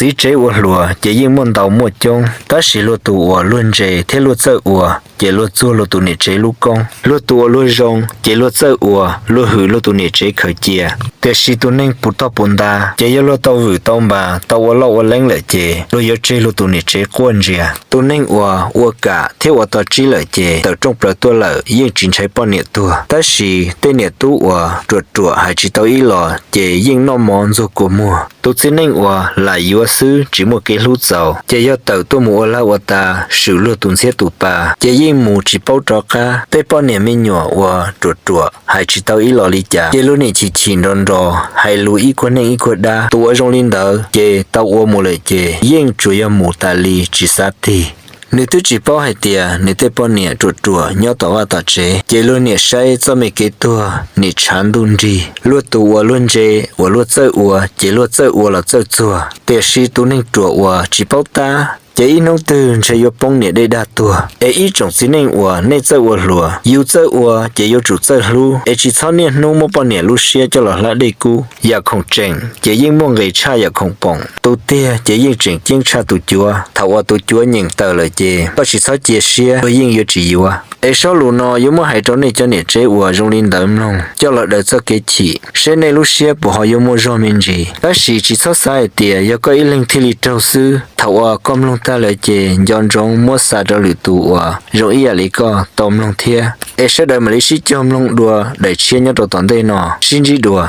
Txiv tsev ua hluas ces yeej muaj ntau muaj coob, tab sis luag tus uas luag ntse thiab luag txawj ua ces luag txuag luag tus niam tsev lub koob. Luag tus uas luag zoo ces luag txawj ua, luag hwm luag tus niam tsev khaws cia. Tiam sis tus neeg puv tog puv nta ces yog luag tau vwm tau npas tau ua loj ua leeb lawm ces luag yuav tseg luag tus niam tsev quaj ntsia. Tus neeg uas ua kam thiab ua tau tsib lawm ces tawm rooj plaws tuaj lawm yeej tsis ntshai poj niam tuag, tab sis tej niam tub uas ruam ruam hais tsis tau ib los ces yeej noj mov ntxuag kua muag. Tus txiv neej uas lam yuav xwb tsis muaj kev hlub txaus ces yog tawm tuaj mus ua lag ua tas swm luag tus ntxhiab tus pa ces yeej mus tsis paub rov qab. Tej poj niam me nyuam uas ruam ruam hais tsis tau ib los li cas ces luag niam chim chim nrov nrov hais lus ib kuag neej ib kuag dab. Tus uas zoo li ntawd ces tau ua mus lawm ces yeej tsuas yog mus tas li tsis xav tig. Nws twb tsis paub hais tias nws tej poj niam ruam ruam nyob tom vaj tom tsev ces luag niam saib txoj me kev tuag nim tshav ntuj nrig. Luag tus uas luag ntse uas luag txawj ua ces luag txawj ua los txawj txuag, tiam sis tus neeg ruam uas tsis paub tab ces ib hnub twg ntshe yuav poob niam dej dag tuag. Es ib tsoom txiv neej uas nej txawj ua hluas, yus txawj ua ces yuav tsum txawj hlub es tsis txhob niaj hnub muab poj niam lub siab coj los hlab dej kub. Yam khoom tseem ces yeej muaj nqis tshaj yam khoom poom. Tus tiag ces yeej tseem ceeb tshaj tus cuav. Thaum uas tus cuav nyeem tawm lawm ces koj tsis txhob cia siab, luag yeej yuav tsis yuav. Es zaj lus no yuav muab hais rau nej cov niam tsev uas zoo li ntawd mloog coj los daws txoj kev chim seb nej lub siab puas ho yuav muaj zog me ntsis. Tab sis tsis txhob xav hais tias yog koj ib leeg thiaj li raug xwb. Thaum uas koj mloog tag lawm ces nco ntsoov muab xa rau lwm tus uas zoo ib yam li koj tau mloog thiab. Es sawv daws mam li sib cog mloog dua daim tshiab nyob rau tom ntej no, sib ntsib dua.